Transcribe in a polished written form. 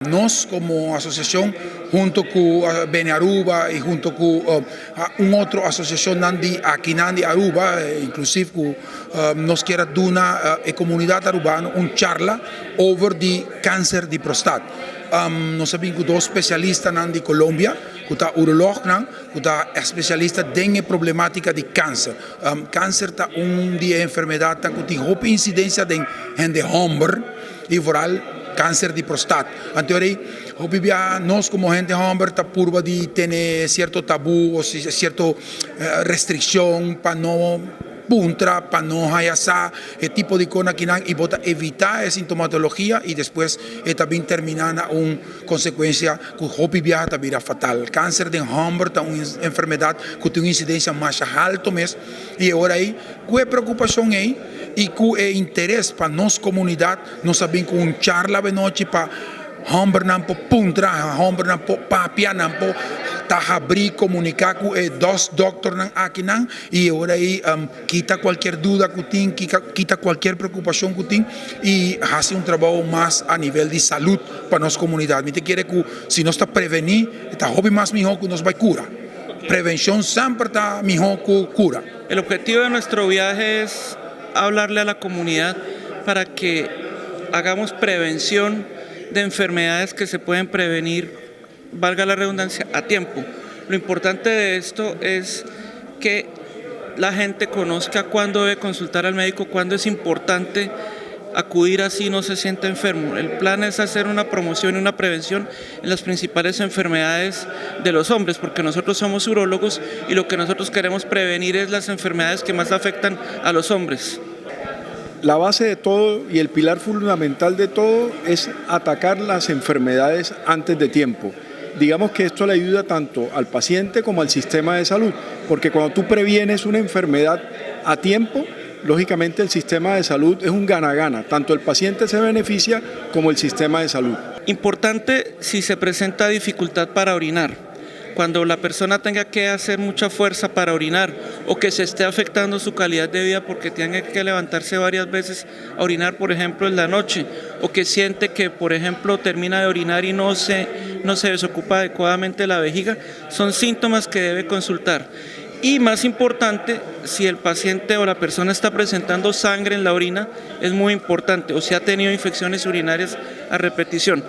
Nos como asociacion hunto cu Bene Aruba y hunto cu un otro asociacionnan di akinan di Aruba, inclusive cu nos kier a duna e comunidad Arubano un charla over di cancer di prostat. Nos a bin cu dos specialistanan di Colombia cu ta urolognan cu ta especialista den e problematica di cancer. Cancer ta un di e enfermedadnan cu tin hopi incidencia den hende homber y vooral Cancer di prostat. Anto rei, hopi bia nos como hende homber ta purba di tene cierto tabu o cierto restriccion pa no puntra, pa no haya sa e tipo di cona kinan y bo ta evita e sintomatologia y despues e ta bin termina na un consecuencia cu hopi biaha ta bira fatal. Cancer den homber ta un enfermedad cu tin un incidencia masha halto mes y e ora ei cu e preocupacion ei y cu e interes pa nos comunidad, Nos a bin ku un charla awenochi pa hòmbernan por puntra, hòmbernan por papia, nan por ta habrí komuniká ku e dos dòkternan akinan i e ora ei kita kualkier duda ku tin, kita kualkier preokupashon ku tin i hasi un trabou mas a nivel di salud pa nos komunidat. Mi ta kere ku si nos ta prevení e ta hopi mas mihó ku nos bai kura. Prevenshon semper ta mihó ku kura. El objetivo de nuestro viaje es hablarle a la comunidad para que hagamos prevención de enfermedades que se pueden prevenir, valga la redundancia, a tiempo. Lo importante de esto es que la gente conozca cuándo debe consultar al médico, cuándo es importante acudir así no se siente enfermo. El plan es hacer una promoción y una prevención en las principales enfermedades de los hombres, porque nosotros somos urólogos y lo que nosotros queremos prevenir es las enfermedades que más afectan a los hombres. La base de todo y el pilar fundamental de todo es atacar las enfermedades antes de tiempo. Digamos que esto le ayuda tanto al paciente como al sistema de salud, porque cuando tú previenes una enfermedad a tiempo, lógicamente el sistema de salud es un gana-gana, tanto el paciente se beneficia como el sistema de salud. Importante si se presenta dificultad para orinar. Cuando la persona tenga que hacer mucha fuerza para orinar o que se esté afectando su calidad de vida porque tenga que levantarse varias veces a orinar, por ejemplo, en la noche, o que siente que, por ejemplo, termina de orinar y no se, no se desocupa adecuadamente la vejiga, son síntomas que debe consultar. Y más importante, si el paciente o la persona está presentando sangre en la orina, es muy importante, o si ha tenido infecciones urinarias a repetición.